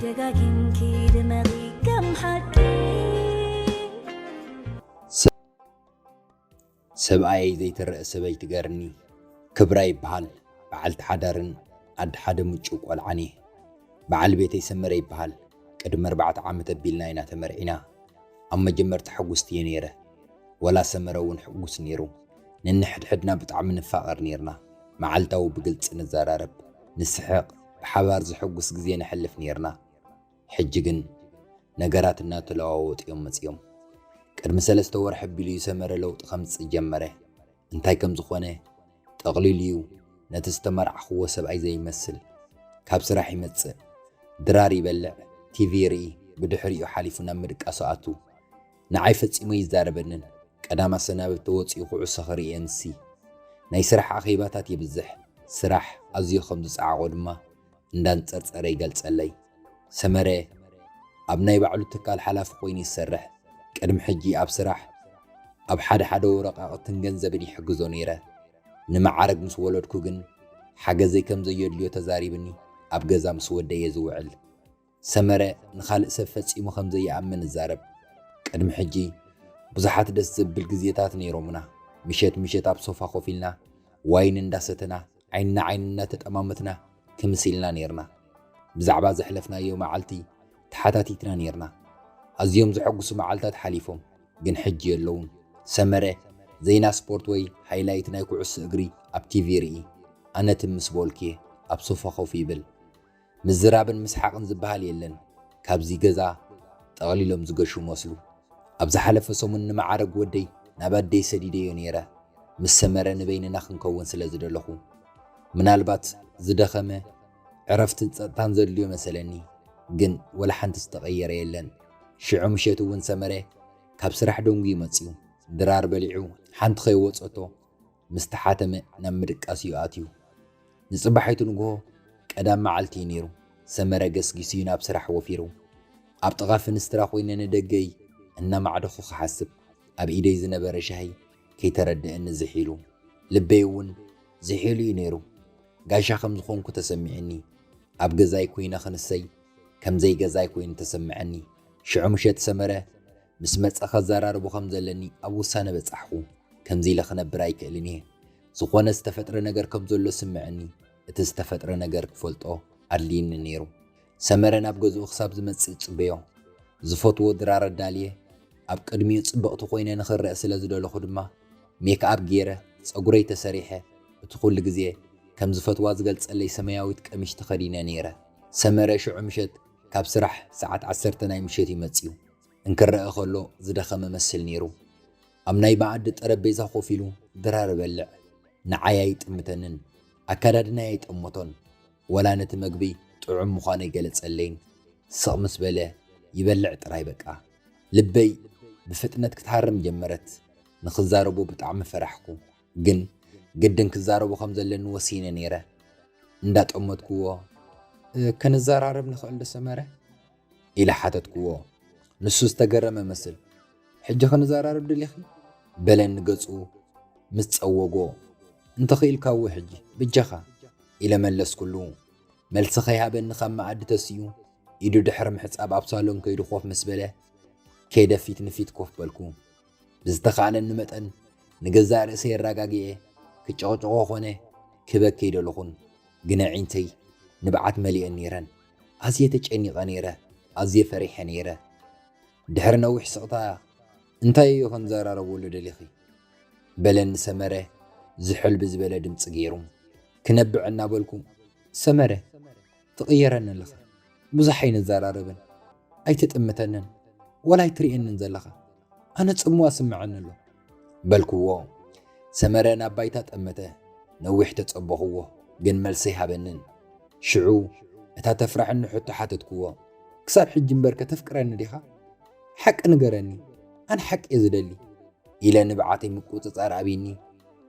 ደጋጊምኪ ድመቒ ከም ሓቂ። ሰብኣየይ ዘይትረአ ሰበይቲ ገርኒ፣ ክብራ ይበሃል። በዓልቲ ሓዳርን ኣደ ሓደ ምጩው ቆልዓን እየ። በዓል ቤተይ ሰመረ ይበሃል። ቅድሚ ኣርባዕተ ዓመት ኣቢልና ኢና ተመርዒና። ኣብ መጀመርታ ሕጉስቲ እየ ነይረ። ወላ ሰመረ እውን ሕጉስ ነይሩ። ነንሕድሕድና ብጣዕሚ ንፋቐር ነይርና። መዓልታዊ ብግልፂ ንዘራረብ፣ ንስሕቕ፣ ብሓባር ዘሐጉስ ግዜ ነሕልፍ ነይርና። ሕጂ ግን ነገራት እናተለዋወጡ እዮም መፂኦም። ቅድሚ ሰለስተ ወርሒ ኣቢሉ እዩ ሰመረ ለውጢ ከምፅእ ጀመረ። እንታይ ከም ዝኾነ ጠቕሊሉ እዩ ነቲ ዝተመርዓኽዎ ሰብኣይ ዘይመስል። ካብ ስራሕ ይመፅእ፣ ድራር ይበልዕ፣ ቲቪ ይርኢ፣ ብድሕሪኡ ሓሊፉ ናብ ምድቃሱ ኣቱ። ንዓይ ፈጺሙ ይዛረበንን። ቀዳም ኣሰናብቲ ወጺኡ ኩዕሶ ክርኢ የምሲ። ናይ ስራሕ ኣኼባታት የብዝሕ። ስራሕ ኣዝዩ ከም ዝጸዓቖ ድማ እንዳንጸርጸረ ይገልጸለይ። ሰመረ ኣብ ናይ ባዕሉ ትካል ሓላፊ ኮይኑ ይሰርሕ። ቅድሚ ሕጂ ኣብ ስራሕ ኣብ ሓደ ሓደ ወረቓቕትን ገንዘብን ይሕግዞ ነይረ። ንመዓረግ ምስ ወለድኩ ግን ሓገዘይ ከም ዘየድልዮ ተዛሪብኒ ኣብ ገዛ ምስ ወደየ ዝውዕል። ሰመረ ንኻልእ ሰብ ፈጺሙ ከም ዘይኣምን እዛረብ። ቅድሚ ሕጂ ብዙሓት ደስ ዘብል ግዜታት ነይሮምና። ምሸት ምሸት ኣብ ሶፋ ኮፍ ኢልና ዋይን እንዳሰተና ዓይንና ዓይኒ እናተጠማመትና ክምስ ኢልና ነይርና። ብዛዕባ ዘሕለፍናዮ መዓልቲ ተሓታቲትና ነይርና። ኣዝዮም ዘሐጉሱ መዓልታት ሓሊፎም፣ ግን ሕጂ የለውን። ሰመረ ዜና ስፖርት ወይ ሃይላይት ናይ ኩዕሶ እግሪ ኣብ ቲቪ ይርኢ። ኣነ ትም ምስ በልኩ እየ ኣብ ሶፋ ኮፍ ይብል። ምዝራብን ምስሓቕን ዝበሃል የለን። ካብዚ ገዛ ጠቕሊሎም ዝገሹ መስሉ። ኣብ ዝሓለፈ ሰሙን ንመዓረግ ወደይ ናብ ኣደይ ሰዲደዮ ነይረ። ምስ ሰመረ ንበይንና ክንከውን ስለ ዝደለኹ። ምናልባት ዝደኸመ ዕረፍትን ጸጥታን ዘድልዮ መሰለኒ። ግን ወላ ሓንቲ ዝተቐየረ የለን። ሽዑ ምሸት እውን ሰመረ ካብ ስራሕ ደንጉዩ መጺኡ። ድራር በሊዑ ሓንቲ ከይወጸቶ ምስ ተሓተመ ናብ ምድቃስ እዩ ኣትዩ። ንጽባሒቱ ንግሆ ቀዳም መዓልቲ እዩ ነይሩ። ሰመረ ገስጊሱ እዩ ናብ ስራሕ ወፊሩ። ኣብ ጥቓ ፍንስትራ ኮይነ ንደገይ እናማዕደኹ ክሓስብ፣ ኣብ ኢደይ ዝነበረ ሻሂ ከይተረድአኒ ዝሒሉ። ልበይ እውን ዝሒሉ እዩ ነይሩ። ጋሻ ከም ዝኾንኩ ተሰሚዕኒ። ኣብ ገዛይ ኮይነ ክንሰይ ከም ዘይገዛይ ኮይኑ ተሰምዐኒ። ሽዑ ምሸት ሰመረ ምስ መጸ ከዘራርቦ ከም ዘለኒ ኣብ ውሳነ በጻሕኹ። ከምዚ ኢለ ክነብር ኣይክእልን እየ። ዝኾነ ዝተፈጥረ ነገር ከም ዘሎ ስምዐኒ። እቲ ዝተፈጥረ ነገር ክፈልጦ ኣድልይኒ ነይሩ። ሰመረ ናብ ገዝኡ ክሳብ ዝመጽእ ይጽበዮ። ዝፈትዎ ድራር ኣዳልየ ኣብ ቅድሚኡ ጽብቕቲ ኮይነ ንኽረአ ስለ ዝደለኹ ድማ ሜክኣፕ ገይረ፣ ጸጉረይ ተሰሪሐ፣ እቲ ኩሉ ግዜ ከም ዝፈትዋ ዝገልጸለይ ሰማያዊት ቀሚሽ ተኸዲነ ነይረ። ሰመረ ሽዑ ምሸት ካብ ስራሕ ሰዓት ዓሰርተ ናይ ምሸት እዩ መጺኡ። እንክረአ ከሎ ዝደኸመ መስል ነይሩ። ኣብ ናይ መኣዲ ጠረጴዛ ኮፍ ኢሉ ድራር እበልዕ። ንዓይ ኣይጥምተንን፣ ኣከዳድናይ ኣይጠመቶን፣ ወላ ነቲ መግቢ ጥዑም ምዃኑ ኣይገለጸለይን። ስቕ ምስ በለ ይበልዕ ጥራይ በቃ። ልበይ ብፍጥነት ክትሃርም ጀመረት። ንኽዛረቦ ብጣዕሚ ፈራሕኩ፣ ግን ግድን ክዛረቦ ከም ዘለኒ ወሲነ ነይረ። እንዳጠመትኩዎ፣ "እ፣ ከነዘራረብ ንኽእል ዶ ሰመረ?" ኢለ ሓተትኩዎ። ንሱ ዝተገረመ መስል፣ "ሕጂ ክንዘራረብ ደሊኺ?" በለኒ ገጹ ምስ ጸወጎ። "እንተኽኢልካ እወ ሕጂ፣ በጃኻ?" ኢለ መለስኩሉ። መልሲ ከይሃበኒ ካብ መኣዲ ተሲኡ፣ ኢዱ ድሕሪ ምሕጻብ ኣብ ሳሎን ከይዱ ኮፍ ምስ በለ፣ ከይደ ፊት ንፊት ኮፍ በልኩ። ብዝተኻእለኒ መጠን ንገዛእ ርእሰይ ኣረጋጊኤ፣ ክጨቕጭቖ ኾነ ክበኪ ኣይደለኹን። ግን ኣዒንተይ ንብዓት መሊአን ነይረን። ኣዝየ ተጨኒቐ ነይረ፣ ኣዝየ ፈሪሐ ነይረ። ድሕሪ ነዊሕ ስቕታ፣ "እንታይ እዩ ክንዘራረበሉ ደሊኺ?" በለኒ ሰመረ ዝሕል ብዝበለ ድምፂ ገይሩ። ክነብዕ እናበልኩ፣ "ሰመረ፣ ትቕየረኒ ኣለኻ። ብዙሕ ኣይንዘራረብን። ኣይትጥምተንን፣ ወላ ኣይትርእየንን ዘለኻ። ኣነ ጽምዋ ስምዐኒ ኣሎ" በልክዎ። ሰመረ ናብ ባይታ ጠመተ። ነዊሕ ተጸበኽዎ፣ ግን መልሲ ኣይሃበንን። ሽዑ እታ ተፍርሐኒ ሕቶ ሓተትክዎ። "ክሳብ ሕጂ እምበርከ ተፍቅረኒ ዲኻ? ሓቂ ንገረኒ፣ ኣነ ሓቂ እየ ዝደሊ" ኢለ ንብዓተይ ምቁጽጻር ኣቢኒ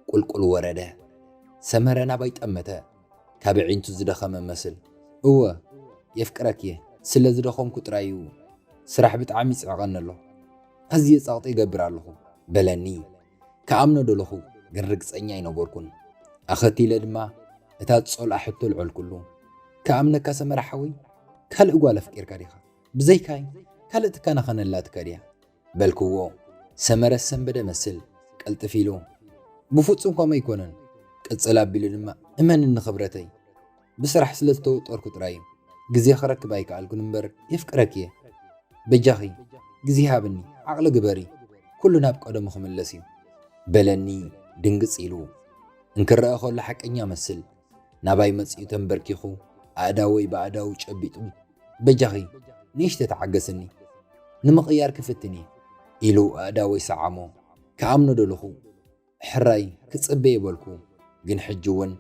ቁልቁል ወረደ። ሰመረ ናባይ ጠመተ፣ ካብ ኣዒንቱ ዝደኸመ መስል። "እወ፣ የፍቅረኪ እየ፣ ስለ ዝደኸምኩ ጥራይ እዩ። ስራሕ ብጣዕሚ ይጽዕቐኒ ኣሎ። ኣዝየ ጸቕጢ ይገብር ኣለኹ" በለኒ። ክኣምኖ ደለኹ፣ ግን ርግጸኛ ኣይነበርኩን። ኣኸቲለ ድማ እታ ዝጸልኣ ሕቶ ልዐልኩሉ። "ክኣምነካ ሰመረ ሓወይ?" ካልእ ጓል ኣፍቂርካ ዲኻ? ብዘይካይ ካልእ ትከናኸነላ ትከድያ?" በልክዎ። ሰመረ ሰንበደ መስል ቅልጥፍ ኢሉ፣ "ብፍጹም ከምኡ ኣይኮነን። ቅጽል ኣቢሉ ድማ፣ እመንኒ ክብረተይ፣ ብስራሕ ስለ ዝተወጠርኩ ጥራይ እዩ። ግዜ ክረክብ ኣይከኣልኩን እምበር የፍቅረኪ እየ። በጃኺ ግዜ ሃብኒ፣ ዓቕሊ ግበሪ፣ ኩሉ ናብ ቀደሙ ክምለስ እዩ" በለኒ ድንግጽ ኢሉ። እንክረአ ከሎ ሓቀኛ መስል ናባይ መጺኡ ተንበርኪኹ ኣእዳወይ ብኣእዳዉ ጨቢጡ፣ "በጃኺ ንእሽተ ተዓገስኒ፣ ንምቕያር ክፍትን እየ" ኢሉ ኣእዳወይ ሰዓሞ። ክኣምኖ ደለኹ። ሕራይ ክጽበ የበልኩ፣ ግን ሕጂ እውን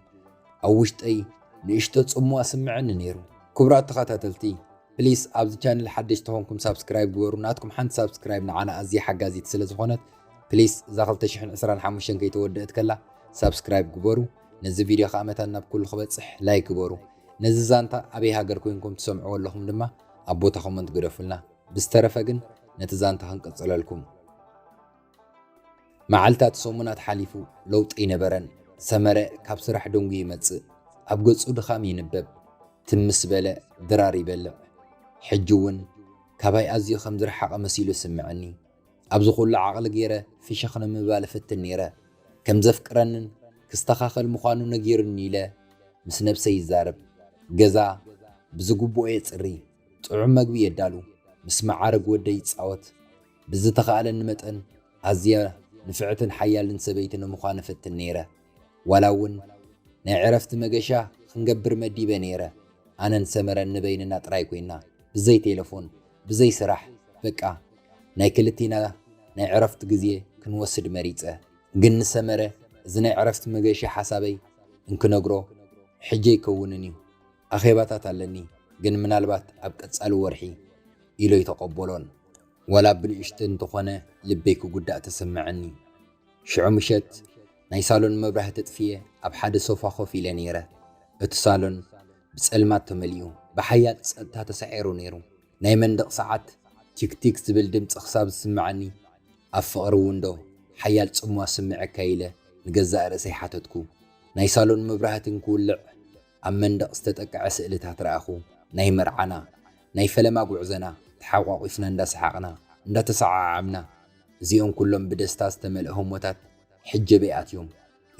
ኣብ ውሽጠይ ንእሽቶ ጽምዋ ስምዐኒ ነይሩ። ክቡራት ተኸታተልቲ፣ ፕሊስ ኣብዚ ቻነል ሓደሽ ተኾንኩም ሳብስክራይብ ግበሩ። ናትኩም ሓንቲ ሳብስክራይብ ንዓና ኣዝያ ሓጋዚት ስለ ዝኾነት፣ ፕሊስ እዛ ክልተ ሽሕን ዕስራን ሓሙሽተን ከይተወደአት ከላ ሳብስክራይብ ግበሩ። ነዚ ቪድዮ ከኣ መታን ናብ ኩሉ ክበጽሕ ላይክ ግበሩ። ነዚ ዛንታ ኣበይ ሃገር ኮይንኩም ትሰምዕዎ ኣለኹም ድማ ኣብ ቦታ ኮመንት ግደፉልና። ብዝተረፈ ግን ነቲ ዛንታ ክንቅጽለልኩም። መዓልታት ሰሙናት ሓሊፉ ለውጢ ኣይነበረን። ሰመረ ካብ ስራሕ ደንጉዩ ይመጽእ። ኣብ ገጹ ድኻም ይንበብ። ትምስ በለ ድራር ይበልዕ። ሕጂ እውን ካባይ ኣዝዩ ከም ዝረሓቐ መሲሉ ይስምዐኒ። ኣብዚ ኩሉ ዓቕሊ ገይረ ፍሽኽ ንምባል እፍትን ነይረ። ከም ዘፍቅረንን ክስተኻኸል ምዃኑ ነጊሩኒ ኢለ ምስ ነብሰይ ይዛረብ። ገዛ ብዝግብኦ የጽሪ፣ ጥዑም መግቢ የዳሉ፣ ምስ መዓርግ ወደይ ይጻወት። ብዝተኻእለኒ መጠን ኣዝያ ንፍዕትን ሓያልን ሰበይቲ ንምዃን እፍትን ነይረ። ዋላ እውን ናይ ዕረፍቲ መገሻ ክንገብር መዲበ ነይረ። ኣነን ሰመረን ንበይንና ጥራይ ኮይና፣ ብዘይ ቴሌፎን፣ ብዘይ ስራሕ፣ በቃ ናይ ክልቲና ናይ ዕረፍቲ ግዜ ክንወስድ መሪጸ። ግን ንሰመረ እዚ ናይ ዕረፍቲ መገሻ ሓሳበይ እንክነግሮ፣ "ሕጂ ኣይከውንን እዩ፣ ኣኼባታት ኣለኒ፣ ግን ምናልባት ኣብ ቀጻሊ ወርሒ" ኢሉ ኣይተቐበሎን። ዋላ ብንእሽቶ እንተኾነ ልበይ ክጉዳእ ተሰምዐኒ። ሽዑ ምሸት ናይ ሳሎን መብራህቲ ኣጥፊኤ ኣብ ሓደ ሶፋ ኮፍ ኢለ ነይረ። እቲ ሳሎን ብጸልማት ተመሊኡ፣ ብሓያል ጸጥታ ተሳዒሩ ነይሩ። ናይ መንደቕ ሰዓት ቲክ ቲክ ዝብል ድምጺ ክሳብ ዝስምዓኒ፣ "ኣብ ፍቕሪ እውን ዶ ሓያል ጽምዋ ስምዓካ?" ኢለ ንገዛእ ርእሰይ ሓተትኩ። ናይ ሳሎን መብራህቲ እንክውልዕ ኣብ መንደቕ ዝተጠቅዐ ስእልታት ረኣኹ። ናይ መርዓና፣ ናይ ፈለማ ጉዕዞና፣ ተሓቋቒፍና እንዳሰሓቕና፣ እንዳተሰዓዓምና፣ እዚኦም ኩሎም ብደስታ ዝተመልአ ህሞታት ሕጂ ኣበይ ኣትዮም?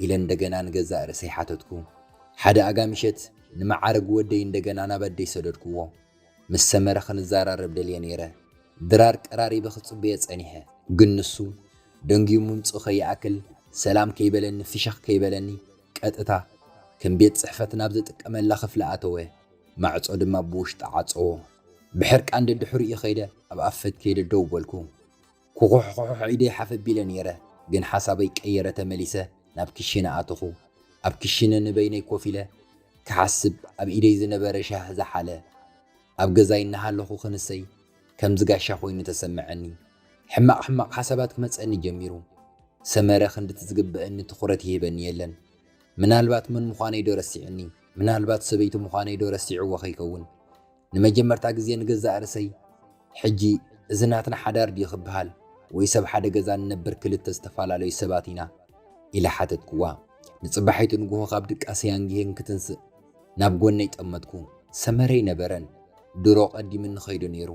ኢለ እንደገና ንገዛእ ርእሰይ ሓተትኩ። ሓደ ኣጋ ምሸት ንመዓርግ ወደይ እንደገና ናብ ኣደይ ሰደድክዎ። ምስ ሰመረ ክንዘራረብ ደልየ ነይረ። ድራር ቀራሪበ ክጽበዮ ጸኒሐ። ግን ንሱ ደንጊዩ ምምጽኡ ከይኣክል ሰላም ከይበለኒ ፍሽኽ ከይበለኒ ቀጥታ ከም ቤት ጽሕፈት ናብ ዝጥቀመላ ክፍሊ ኣተወ። ማዕጾ ድማ ብውሽጢ ዓጸዎ። ብሕርቃን ደድሕሪኡ ከይደ ኣብ ኣፍ ፈትከየ ደደው በልኩ። ኩኹሕኩሑሕ ኢደይ ሓፍ ኣቢለ ነይረ፣ ግን ሓሳበይ ቀይረ ተመሊሰ ናብ ክሽነ ኣተኹ። ኣብ ክሽነ ንበይነይ ኮፍ ኢለ ክሓስብ ኣብ ኢደይ ዝነበረ ሻሂ ዝሓለ። ኣብ ገዛይ እናሃለኹ ክንሰይ ከምዚ ጋሻ ኮይኑ ተሰምዐኒ። ሕማቕ ሕማቕ ሓሳባት ክመጸኒ ጀሚሩ። ሰመረ ክንድቲ ዝግበአኒ ትኹረት ይህበኒ የለን። ምናልባት መን ምዃነይ ዶ ረሲዕኒ? ምናልባት ሰበይቲ ምዃነይ ዶ ረሲዕዎ ከይከውን? ንመጀመርታ ግዜ ንገዛእ ርእሰይ፣ "ሕጂ እዚ ናትና ሓዳር ድዩ ክበሃል? ወይስ ኣብ ሓደ ገዛ ንነብር ክልተ ዝተፈላለዩ ሰባት ኢና?" ኢለ ሓተትክዋ። ንጽባሒቱ ንግሆ ካብ ድቃሰይ ኣንጊሄ እንክትንስእ ናብ ጎነይ ጠመትኩ። ሰመረ ኣይነበረን። ድሮ ቀዲምኒ ኸይዱ ነይሩ።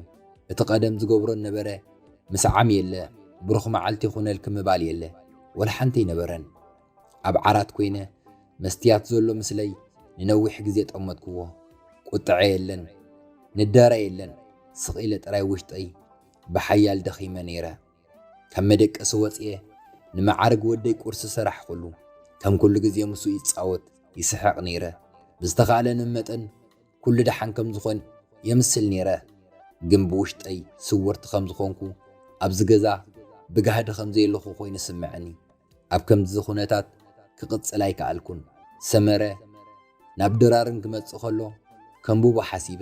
እቲ ቀደም ዝገብሮ ነበረ። ምስዓም የለ፣ ብሩኽ መዓልቲ ይኹነልኪ ምባል የለ። ወላ ሓንቲ ኣይነበረን። ኣብ ዓራት ኮይነ መስትያት ዘሎ ምስለይ ንነዊሕ ግዜ ጠመትክዎ። ቁጥዐ የለን። ንዳረ የለን። ስቕ ኢለ ጥራይ ውሽጠይ ብሓያል ደኺመ ነይረ። ካብ መደቀሲ ወጽየ ንመዓርግ ወደይ ቁርሲ ሰራሕኩሉ። ከም ኩሉ ግዜ ምስኡ ይጻወት፣ ይስሕቕ ነይረ። ብዝተኻእለኒ መጠን ኩሉ ደሓን ከም ዝኾን የምስል ነይረ። ግን ብውሽጠይ ስውርቲ ከም ዝኾንኩ፣ ኣብዚ ገዛ ብጋህዲ ከም ዘየለኹ ኮይኑ ይስምዐኒ። ኣብ ከምዚ ኩነታት ክቕጽል ኣይከኣልኩን። ሰመረ ናብ ድራርን ክመጽእ ከሎ፣ ከንብቦ ሓሲበ፣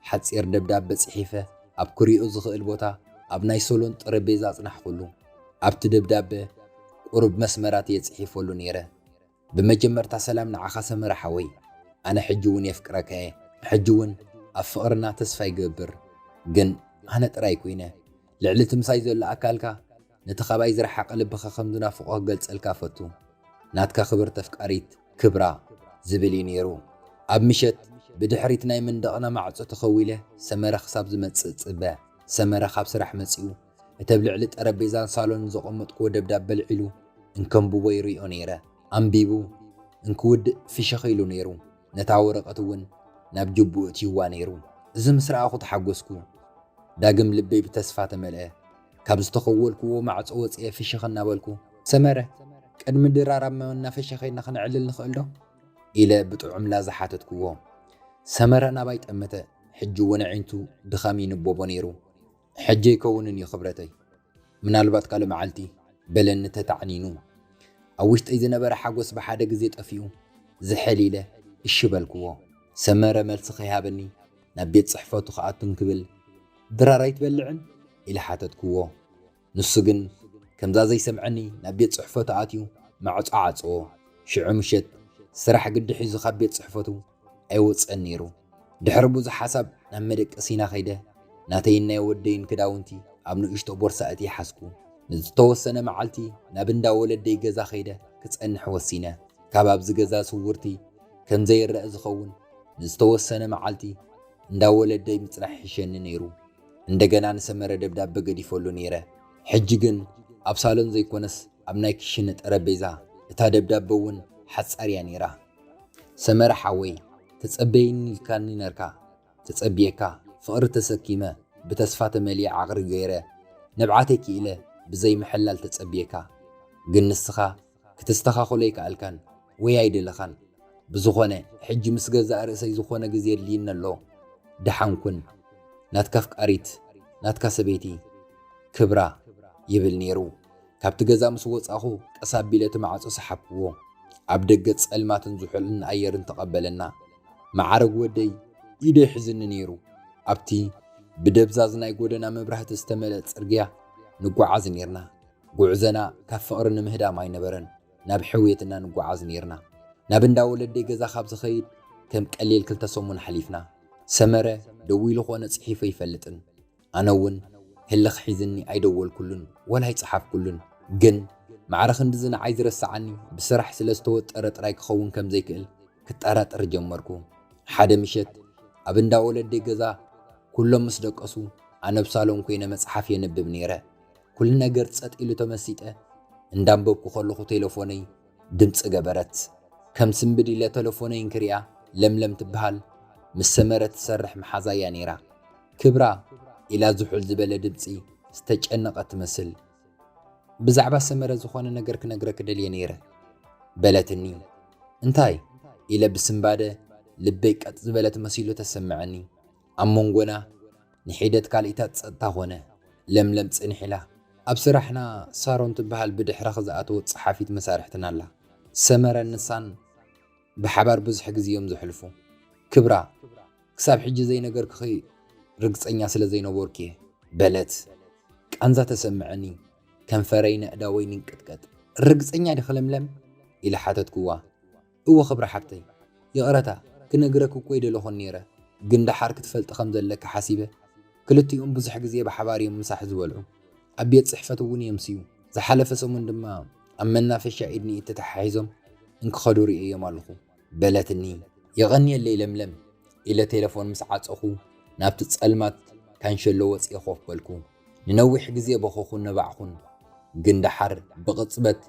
ሓጺር ደብዳበ ጽሒፈ፣ ኣብ ክሪኦ ዝኽእል ቦታ ኣብ ናይ ሶሎን ጠረጴዛ ኣጽናሕኩሉ። ኣብቲ ደብዳበ ቁሩብ መስመራት እየ ጽሒፈሉ ነይረ። ብመጀመርታ ሰላም ንዓኻ ሰመረ ሓወይ። ኣነ ሕጂ እውን የፍቅረካ እየ። ሕጂ እውን ኣብ ፍቕርና ተስፋ ይገብር። ግን ኣነ ጥራይ ኮይነ። ልዕሊ እቲ ምሳይ ዘሎ ኣካልካ ነቲ ካባይ ዝረሓቐ ልብኻ ከም ዝናፍቖ ክገልጸልካ እፈቱ። ናትካ ክብርቲ ኣፍቃሪት ክብራ ዝብል እዩ ነይሩ። ኣብ ምሸት ብድሕሪት ናይ መንደቕና ማዕጾ ተኸዊለ ሰመረ ክሳብ ዝመጽእ ጽበ። ሰመረ ካብ ስራሕ መጺኡ፣ እቲ ኣብ ልዕሊ ጠረጴዛን ሳሎንን ዘቐመጥክዎ ደብዳበ ኣልዒሉ እንከንብቦ ይሪኦ ነይረ። ኣንቢቡ እንክውድእ ፍሽኽ ኢሉ ነይሩ። ነታ ወረቐት እውን ናብ ጅቡኡ እትይዋ ነይሩ። እዚ ምስ ረኣኹ ተሓጎስኩ። ዳግም ልበይ ብተስፋ ተመልአ። ካብ ዝተኸወልክዎ ማዕጾ ወጺኤ ፍሽኽ እናበልኩ፣ "ሰመረ፣ ቅድሚ ድራር ኣብ መናፈሻ ኸይድና ኸነዕልል ንኽእል ዶ?" ኢለ ብጥዑም ላዛ ሓተትክዎ። ሰመረ ናባይ ጠመተ። ሕጂ እውን ኣዒንቱ ድኻም ይንበቦ ነይሩ። "ሕጂ ኣይከውንን እዩ ክብረተይ፣ ምናልባት ካልእ መዓልቲ" በለኒ ተታዕኒኑ። ኣብ ውሽጠይ ዝነበረ ሓጎስ ብሓደ ግዜ ጠፊኡ። ዝሕል ኢለ እሺ በልክዎ። ሰመረ መልሲ ከይሃበኒ ናብ ቤት ጽሕፈቱ ክኣቱ እንክብል፣ "ድራር ኣይትበልዕን?" ኢለ ሓተትክዎ። ንሱ ግን ከምዛ ዘይሰምዐኒ ናብ ቤት ጽሕፈቱ ኣትዩ ማዕጾ ዓጸዎ። ሽዑ ምሸት ስራሕ ግዲ ሒዙ ካብ ቤት ጽሕፈቱ ኣይወጸን ነይሩ። ድሕሪ ብዙሕ ሓሳብ ናብ መደቀሲና ከይደ፣ ናተይን ናይ ወደይን ክዳውንቲ ኣብ ንእሽቶ ቦርሳ ኣእትየ ሓዝኩ። ንዝተወሰነ መዓልቲ ናብ እንዳ ወለደይ ገዛ ከይደ ክጸንሕ ወሲነ። ካብ ኣብዚ ገዛ ስውርቲ ከም ዘይረአ ዝኸውን ንዝተወሰነ መዓልቲ እንዳ ወለደይ ምጽናሕ ይሕሸኒ ነይሩ። እንደገና ንሰመረ ደብዳበ ገዲፈሉ ነይረ። ሕጂ ግን ኣብ ሳሎን ዘይኮነስ ኣብ ናይ ክሽነ ጠረጴዛ፣ እታ ደብዳበ እውን ሓጻር እያ ነይራ። "ሰመረ ሓወይ፣ ተጸበይኒ ኢልካኒ ነርካ። ተጸብየካ፣ ፍቕሪ ተሰኪመ፣ ብተስፋ ተመሊኣ ዓቕሪ ገይረ፣ ንብዓተይ ክኢለ ብዘይ ምሕላል ተጸብየካ። ግን ንስኻ ክትስተኻኽሎ ኣይከኣልካን ወይ ኣይደለኻን። ብዝኾነ፣ ሕጂ ምስ ገዛእ ርእሰይ ዝኾነ ግዜ የድልይኒ ኣሎ። ደሓን ኩን። ናትካ ኣፍቃሪት፣ ናትካ ሰበይቲ፣ ክብራ" ይብል ነይሩ። ካብቲ ገዛ ምስ ወጻኹ ቀስ ኣቢለ እቲ ማዕጾ ሰሓብክዎ። ኣብ ደገ ጸልማትን ዝሑልን ኣየርን ተቐበለና። መዓረግ ወደይ ኢዱ ይሕዝኒ ነይሩ። ኣብቲ ብደብዛዝ ናይ ጎደና መብራህቲ ዝተመልአ ጽርግያ ንጓዓዝ ነይርና። ጉዕዞና ካብ ፍቕሪ ንምህዳም ኣይነበረን፣ ናብ ሕውየትና ንጓዓዝ ነይርና። ናብ እንዳ ወለደይ ገዛ ካብ ዝኸይድ ከም ቀሊል ክልተ ሰሙን ሓሊፍና። ሰመረ ደዊሉ ኮነ ጽሒፉ ኣይፈልጥን። ኣነ እውን ህልኽ ሒዝኒ ኣይደወልኩሉን ወላ ኣይጸሓፍኩሉን። ግን ማዕረ ክንድዚ ንዓይ ዝረስዓኒ ብስራሕ ስለ ዝተወጠረ ጥራይ ክኸውን ከም ዘይክእል ክጠራጠር ጀመርኩ። ሓደ ምሸት ኣብ እንዳ ወለደይ ገዛ ኩሎም ምስ ደቀሱ፣ ኣነ ኣብ ሳሎን ኮይነ መጽሓፍ የንብብ ነይረ። ኩሉ ነገር ጸጥ ኢሉ ተመሲጠ። እንዳንበብኩ ከለኹ ቴሌፎነይ ድምጺ ገበረት። ከም ስንብድ ኢለ ቴሌፎነይ እንክሪኣ፣ ለምለም ትበሃል ምስ ሰመረ ትሰርሕ መሓዛይ እያ ነይራ። "ክብራ" ኢላ ዝሑል ዝበለ ድምጺ ዝተጨነቐት ትመስል። "ብዛዕባ ሰመረ ዝኾነ ነገር ክነግረኪ ደልየ ነይረ" በለትኒ። "እንታይ?" ኢለ ብስንባደ ልበይ ቀጥ ዝበለት መሲሉ ተሰምዐኒ። ኣብ መንጎና ንሒደት ካልኢታት ጸጥታ ኾነ። ለምለም ጽንሕ ኢላ፣ "ኣብ ስራሕና ሳሮን ትበሃል ብድሕረኺ ዝኣተወት ጸሓፊት መሳርሕትና ኣላ። ሰመረን ንሳን ብሓባር ብዙሕ ግዜ እዮም ዘሕልፉ። ክብራ፣ ክሳብ ሕጂ ዘይነገርክኺ ርግጸኛ ስለ ዘይነበርኩ እየ" በለት። ቃንዛ ተሰምዐኒ። ከንፈረይን ኣእዳወይን ይንቅጥቀጥ። "ርግጸኛ ዲኺ ለምለም?" ኢለ ሓተትክዋ። "እወ ክብራ ሓብተይ፣ ይቕረታ ክነግረኪ እኮ ኣይደለኹን ነይረ፣ ግን ደሓር ክትፈልጢ ከም ዘለኪ ሓሲበ። ክልቲኦም ብዙሕ ግዜ ብሓባር እዮም ምሳሕ ዝበልዑ፣ ኣብ ቤት ጽሕፈት እውን የምስዩ። ዝሓለፈ ሰሙን ድማ ኣብ መናፈሻ ኢድ ንኢድ ተተሓሒዞም እንክኸዱ ርእየዮም ኣለኹ" በለትኒ። "የቐንየለይ ለምለም" ኢለ ቴሌፎን ምስ ዓጸኹ፣ ናብቲ ጸልማት ካንሸሎ ወጺኤ ኮፍ በልኩ። ንነዊሕ ግዜ በኸኹን ነባዕኹን፣ ግን ደሓር ብቕጽበት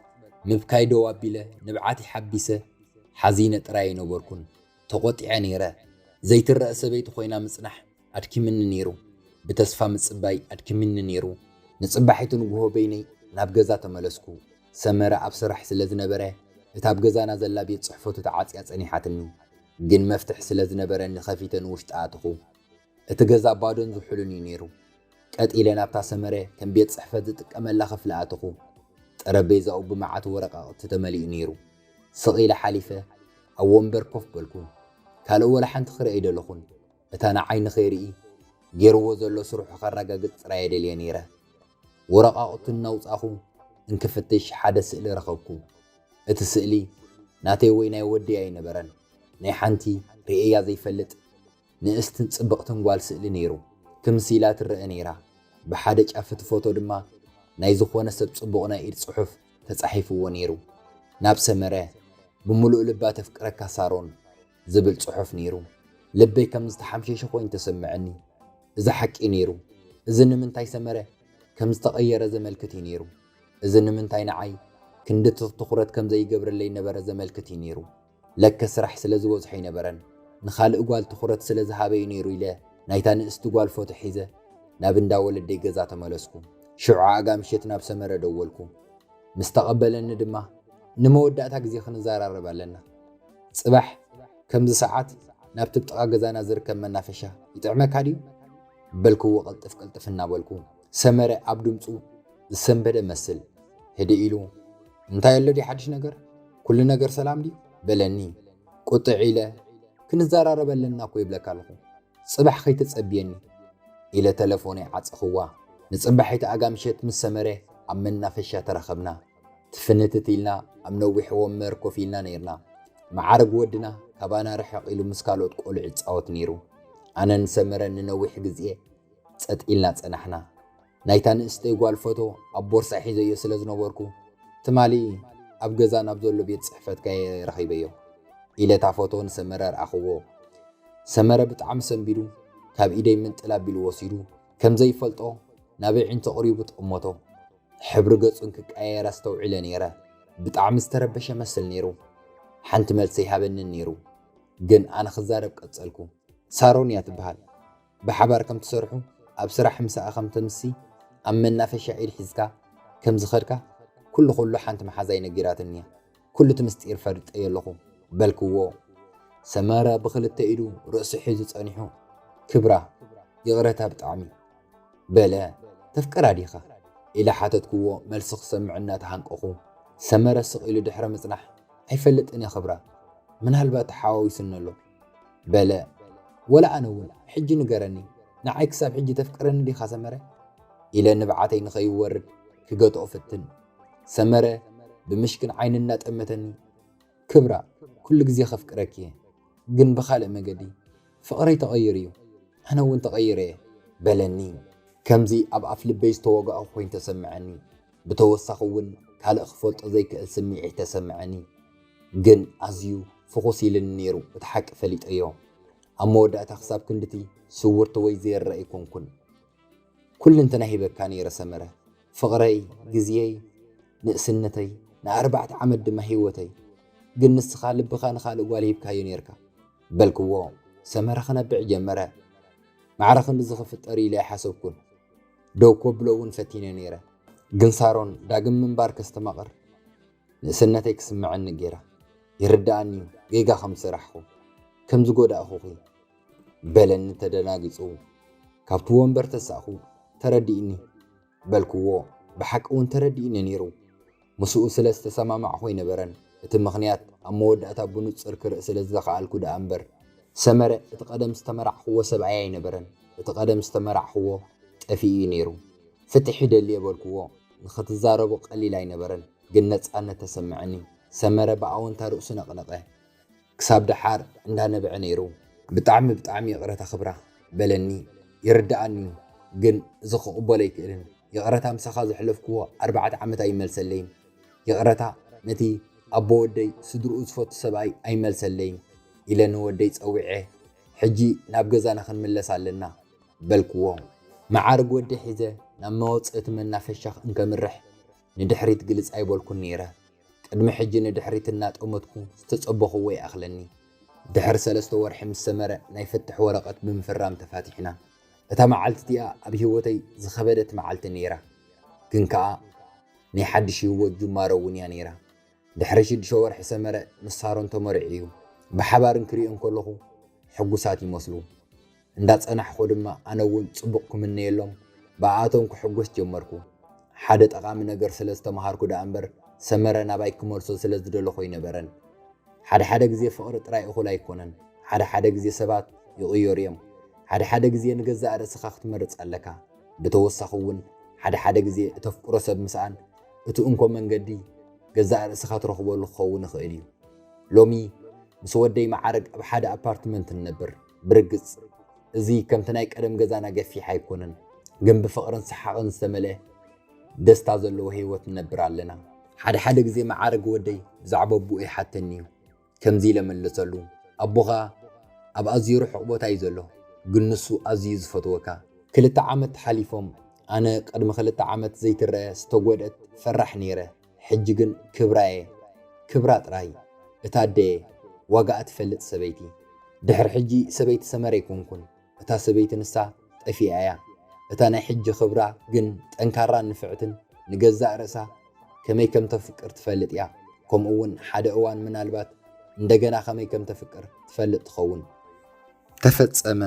ምብካይ ደው ኣቢለ ንብዓተይ ሓቢሰ ሓዚነ ጥራይ ኣይነበርኩን። ተቖጢዐ ነይረ። ዘይትረአ ሰበይቲ ኮይና ምጽናሕ ኣድኪምኒ ነይሩ። ብተስፋ ምጽባይ ኣድኪምኒ ነይሩ። ንጽባሒቱ ንግሆ በይነይ ናብ ገዛ ተመለስኩ። ሰመረ ኣብ ስራሕ ስለ ዝነበረ፣ እታ ኣብ ገዛና ዘላ ቤት ጽሕፈቱ ተዓጽያ ጸኒሓትኒ። ግን መፍትሕ ስለ ዝነበረኒ ከፊተ ንውሽጢ ኣተኹ። እቲ ገዛ ባዶን ዝሑልን እዩ ነይሩ። ቀጥ ኢለ ናብታ ሰመረ ከም ቤት ጽሕፈት ዝጥቀመላ ክፍሊ ኣተኹ። ጠረጴዛኡ ብመዓት ወረቓቕቲ ተመሊኡ ነይሩ። ስቕ ኢለ ሓሊፈ ኣብ ወንበር ኮፍ በልኩ። ካልእ ወላ ሓንቲ ክርኢ ኣይደለኹን። እታ ንዓይ ንኸይርኢ ገይርዎ ዘሎ ስርሑ ከረጋግጽ ጥራይ እየ ደልየ ነይረ። ወረቓቕቱ እናውጻኹ እንክፍትሽ ሓደ ስእሊ ረኸብኩ። እቲ ስእሊ ናተይ ወይ ናይ ወደይ ኣይነበረን። ናይ ሓንቲ ርእየያ ዘይፈልጥ ንእስትን ጽብቕትን ጓል ስእሊ ነይሩ። ክምስ ኢላ ትረአ ነይራ። ብሓደ ጫፍ እቲ ፎቶ ድማ ናይ ዝኾነ ሰብ ጽቡቕ ናይ ኢድ ጽሑፍ ተጻሒፍዎ ነይሩ። "ናብ ሰመረ፣ ብምሉእ ልባ ተፍቅረካ ሳሮን" ዝብል ጽሑፍ ነይሩ። ልበይ ከም ዝተሓምሸሸ ኮይኑ ተሰምዐኒ። እዚ ሓቂ ነይሩ። እዚ ንምንታይ ሰመረ ከም ዝተቐየረ ዘመልክት እዩ ነይሩ። እዚ ንምንታይ ንዓይ ክንዲ ትኹረት ከም ዘይገብረለይ ነበረ ዘመልክት እዩ ነይሩ። ለከ ስራሕ ስለ ዝበዝሖ ኣይነበረን፣ ንኻልእ ጓል ትኹረት ስለ ዝሃበ እዩ ነይሩ ኢለ ናይታ ንእስቲ ጓል ፎቶ ሒዘ ናብ እንዳ ወለደይ ገዛ ተመለስኩ። ሽዑ ኣጋ ምሸት ናብ ሰመረ ደወልኩ። ምስ ተቐበለኒ ድማ፣ "ንመወዳእታ ግዜ ክንዘራረብ ኣለና። ጽባሕ ከምዚ ሰዓት ናብቲ ብጥቓ ገዛና ዝርከብ መናፈሻ ይጥዕመካ ድዩ?" በልክዎ ቅልጥፍ ቅልጥፍ እናበልኩ። ሰመረ ኣብ ድምፁ ዝሰንበደ መስል ህድእ ኢሉ፣ "እንታይ ኣሎ ድዩ ሓድሽ ነገር? ኩሉ ነገር ሰላም ድዩ?" በለኒ። ቁጥዕ ኢለ፣ "ክንዘራረብ ኣለና እኮ ይብለካ ኣለኹ። ጽባሕ ከይተጸብየኒ" ኢለ ተለፎነይ ዓጸኽዋ። ንጽባሒቲ ኣጋ ምሸት ምስ ሰመረ ኣብ መናፈሻ ተራኸብና። ትፍንትት ኢልና ኣብ ነዊሕ ወንበር ኮፍ ኢልና ነይርና። መዓርግ ወድና ካባና ርሕቕ ኢሉ ምስ ካልኦት ቆልዑ ይጻወት ነይሩ። ኣነ ንሰመረ ንነዊሕ ግዜ ጸጥ ኢልና ጸናሕና። ናይታ ንእስተይ ጓል ፎቶ ኣብ ቦርሳ ሒዘዮ ስለ ዝነበርኩ፣ "ትማሊ ኣብ ገዛ ናብ ዘሎ ቤት ጽሕፈትካ እየ ረኺበዮ" ኢለ እታ ፎቶ ንሰመረ ኣርኣኽዎ። ሰመረ ብጣዕሚ ሰንቢዱ፣ ካብ ኢደይ ምንጥል ኣቢሉ ወሲዱ፣ ከም ዘይፈልጦ ናብ ኣዒንቱ ኣቕሪቡ ጠመቶ። ሕብሪ ገጹን ክቀያየር ኣስተውዒለ ነይረ። ብጣዕሚ ዝተረበሸ መስል ነይሩ። ሓንቲ መልሲ ኣይሃበንን ነይሩ። ግን ኣነ ክዛረብ ቀጸልኩ። ሳሮን እያ ትበሃል። ብሓባር ከም ትሰርሑ፣ ኣብ ስራሕ ምሳኣ ከም ትምሲ፣ ኣብ መናፈሻ ኢድ ሒዝካ ከም ዝኸድካ፣ ኩሉ ኩሉ ሓንቲ መሓዛይ ነጊራትኒ እያ። ኩሉ እቲ ምስጢር ፈሊጠዮ ኣለኹ በልክዎ። ሰመረ ብኽልተ ኢዱ ርእሱ ሒዙ ጸኒሑ፣ "ክብራ፣ ይቕረታ ብጣዕሚ" በለ። "ተፍቅራ ዲኻ?" ኢለ ሓተትክዎ፣ መልሲ ክሰምዕ እናተሃንቀኹ። ሰመረ ስቕ ኢሉ ድሕሪ ምጽናሕ፣ "ኣይፈልጥን እየ ክብራ፣ ምናልባት ተሓዋዊሱኒ ኣሎ" በለ። "ወላ ኣነ እውን፣ ሕጂ ንገረኒ፣ ንዓይ ክሳብ ሕጂ ተፍቅረኒ ዲኻ ሰመረ?" ኢለ ንብዓተይ ንኸይወርድ ክገትኦ ፍትን። ሰመረ ብምሽክን ዓይኒ እናጠመተኒ፣ "ክብራ፣ ኩሉ ግዜ ከፍቅረኪ እየ፣ ግን ብኻልእ መገዲ። ፍቕረይ ተቐይሩ እዩ፣ ኣነ እውን ተቐይረ እየ" በለኒ። ከምዚ ኣብ ኣፍ ልበይ ዝተወጋእኩ ኮይኑ ተሰምዐኒ። ብተወሳኺ እውን ካልእ ክፈልጦ ዘይክእል ስምዒት ተሰምዐኒ። ግን ኣዝዩ ፍኹስ ኢልኒ ነይሩ፣ እቲ ሓቂ ፈሊጠዮ። ኣብ መወዳእታ ክሳብ ክንድቲ ስውርቲ ወይ ዘይረአ ኣይኮንኩን። ኩልንተና ሂበካ ነይረ ሰመረ። ፍቕረይ፣ ግዜይ፣ ንእስነተይ፣ ንኣርባዕተ ዓመት ድማ ህይወተይ። ግን ንስኻ ልብኻ ንኻልእ ጓል ሂብካዮ ነይርካ በልክዎ። ሰመረ ክነብዕ ጀመረ። ማዕረ ክንድዚ ክፍጠር ኢለ ኣይሓሰብኩን። ደው ከብሎ እውን ፈቲነ ነይረ። ግን ሳሮን ዳግም ምንባር ከስተማቕር ንእስነተይ ክስምዐኒ ገይራ። ይርድኣኒ እዩ ጌጋ ከም ዝሰራሕኹ፣ ከም ዝጎዳእኹኺ በለኒ ተደናጊጹ። ካብቲ ወንበር ተሳእኹ። "ተረዲእኒ" በልክዎ። ብሓቂ እውን ተረዲእኒ ነይሩ። ምስኡ ስለ ዝተሰማማዕኹ ኣይነበረን። እቲ ምኽንያት ኣብ መወዳእታ ብንጹር ክርኢ ስለ ዝኸኣልኩ ደኣ እምበር፣ ሰመረ እቲ ቀደም ዝተመራዕኽዎ ሰብኣይ ኣይነበረን። እቲ ቀደም ዝተመራዕኽዎ ጠፊኡ እዩ ነይሩ። "ፍትሕ ይደሊ እየ" በልክዎ። ንኽትዛረቦ ቀሊል ኣይነበረን፣ ግን ነጻነት ተሰምዐኒ። ሰመረ ብኣወንታ ርእሱ ነቕነቐ። ክሳብ ደሓር እንዳነብዐ ነይሩ። "ብጣዕሚ ብጣዕሚ ይቕረታ ክብራ" በለኒ። "ይርድኣኒ እዩ፣ ግን እዚ ክቕበሎ ኣይክእልን። ይቕረታ ምሳኻ ዘሕለፍክዎ ኣርባዕተ ዓመት ኣይመልሰለይን። ይቕረታ ነቲ ኣቦ ወደይ ስድርኡ ዝፈቱ ሰብኣይ ኣይመልሰለይን" ኢለ ንወደይ ጸዊዐ፣ "ሕጂ ናብ ገዛና ክንምለስ ኣለና" በልክዎ። መዓርግ ወደይ ሒዘ ናብ መወጽኢ እቲ መናፈሻ እንከምርሕ ንድሕሪት ግልጽ ኣይበልኩን ነይረ። ቅድሚ ሕጂ ንድሕሪት እናጠመትኩ ዝተጸበኽዎ ይኣኽለኒ። ድሕሪ ሰለስተ ወርሒ ምስ ሰመረ ናይ ፍትሕ ወረቐት ብምፍራም ተፋቲሕና። እታ መዓልቲ እቲኣ ኣብ ህይወተይ ዝኸበደት መዓልቲ ነይራ። ግን ከኣ ናይ ሓድሽ ህይወት ጅማሮ እውን እያ ነይራ። ድሕሪ ሽዱሽተ ወርሒ ሰመረ ምስ ሳሮን ተመሪዑ እዩ። ብሓባር እንክሪኦ እንከለኹ ሕጉሳት ይመስሉ። እንዳጸናሕኩ ድማ ኣነ እውን ጽቡቕ ክምነየሎም ብኣቶም ክሕጎስ ጀመርኩ። ሓደ ጠቓሚ ነገር ስለ ዝተመሃርኩ ደኣ እምበር ሰመረ ናባይ ክመልሶ ስለ ዝደለኹ ኣይነበረን። ሓደ ሓደ ግዜ ፍቕሪ ጥራይ እኹል ኣይኮነን። ሓደ ሓደ ግዜ ሰባት ይቕየሩ እዮም። ሓደ ሓደ ግዜ ንገዛእ ርእስኻ ክትመርጽ ኣለካ። ብተወሳኺ እውን ሓደ ሓደ ግዜ እተፍቅሮ ሰብ ምስኣን እቲ እንኮ መንገዲ ገዛእ ርእስኻ ትረኽበሉ ክኸውን ይኽእል እዩ። ሎሚ ምስ ወደይ መዓርግ ኣብ ሓደ ኣፓርትመንት ንነብር። ብርግጽ እዚ ከምቲ ናይ ቀደም ገዛና ገፊሕ ኣይኮነን፣ ግን ብፍቕርን ሰሓቕን ዝተመልአ ደስታ ዘለዎ ህይወት ንነብር ኣለና። ሓደ ሓደ ግዜ መዓርግ ወደይ ብዛዕባ ኣቦኡ ይሓተኒ እዩ። ከምዚ ኢለ መለሰሉ፣ "ኣቦኻ ኣብ ኣዝዩ ርሑቕ ቦታ እዩ ዘሎ፣ ግን ንሱ ኣዝዩ ዝፈትወካ። ክልተ ዓመት ሓሊፎም፣ ኣነ ቅድሚ ክልተ ዓመት ዘይትረአ ዝተጎድአት ፈራሕ ነይረ፣ ሕጂ ግን ክብራ እየ፣ ክብራ ጥራይ፣ እታ ኣደ እየ፣ ዋጋኣ ትፈልጥ ሰበይቲ። ድሕሪ ሕጂ ሰበይቲ ሰመረ ኣይኮንኩን፣ እታ ሰበይቲ ንሳ ጠፊኣ እያ። እታ ናይ ሕጂ ክብራ ግን ጠንካራን ንፍዕትን ንገዛእ ርእሳ ከመይ ከም ተፍቅር ትፈልጥ እያ። ከምኡ እውን ሓደ እዋን ምናልባት እንደገና ከመይ ከም ተፍቅር ትፈልጥ ትኸውን። ተፈጸመ።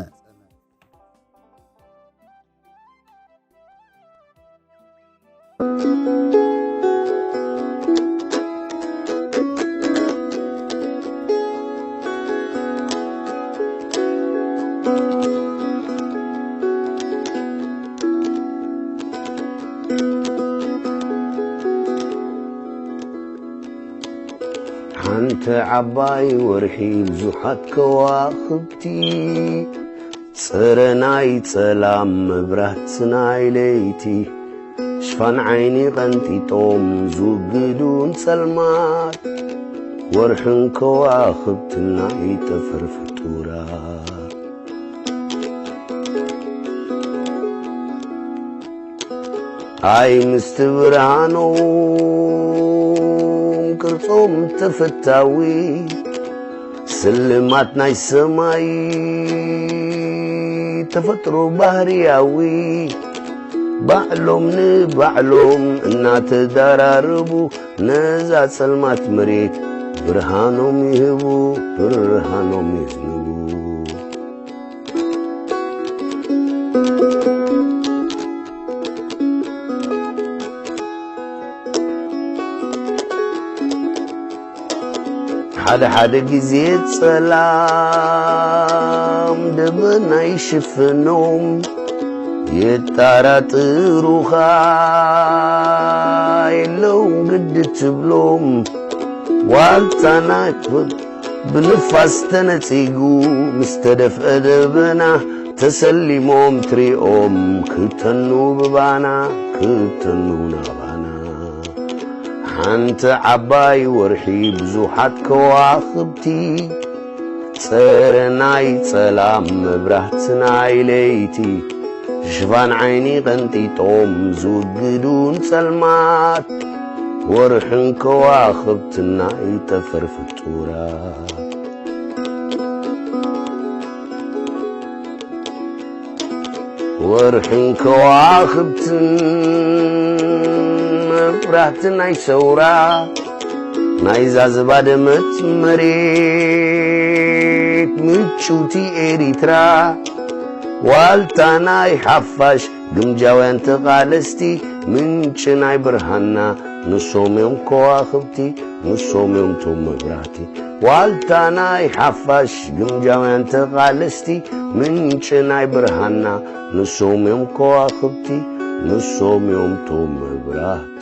ሓንቲ ዓባይ ወርሒ ብዙሓት ከዋኽብቲ፣ ጽረ ናይ ጸላም መብራት ናይ ለይቲ፣ ሽፋን ዓይኒ ቀንጢጦም ዝውግዱን ጸልማት፣ ወርሕን ከዋኽብትን ናይ ጠፈር ፍጡራት። ኣይ ምስቲ ብርሃኖም ቅርጾም ተፈታዊ፣ ስልማት ናይ ሰማይ ተፈጥሮ ባህርያዊ፣ ባዕሎም ንባዕሎም እናተዳራረቡ ነዛ ጸልማት መሬት ብርሃኖም ይህቡ፣ ብርሃኖም የዝንቡ። ሓደ ሓደ ግዜ ጸላም ደበና ይሽፍኖም፣ የጣራጥሩኻ የለውን ግዲ ትብሎም። ዋልታ ናይ ብንፋስ ተነጺጉ ምስ ተደፍአ ደበና፣ ተሰሊሞም ትሪኦም ክተኑ ብባና፣ ክተኑ ናባና። ሓንቲ ዓባይ ወርሒ ብዙሓት ከዋኽብቲ፣ ጸረ ናይ ጸላም መብራህቲ ናይ ለይቲ፣ ሽፋን ዓይኒ ቀንጢጦም ዝውግዱን ጸልማት፣ ወርሕን ከዋኽብትን ናይ ጠፈር ፍጡራት። ወርሕን ከዋኽብትን መብራህቲ ናይ ሰውራ፣ ናይዛ ዝባደመት መሬት ምጭውቲ ኤሪትራ፣ ዋልታ ናይ ሓፋሽ ግምጃውያን ተቓለስቲ፣ ምንጪ ናይ ብርሃንና ንሶም እዮም ከዋኽብቲ፣ ንሶም እዮም ቶም መብራህቲ። ዋልታ ናይ ሓፋሽ ግምጃውያን ተቓለስቲ፣ ምንጪ ናይ ብርሃንና ንሶም እዮም ከዋኽብቲ፣ ንሶም እዮም ቶም መብራህቲ።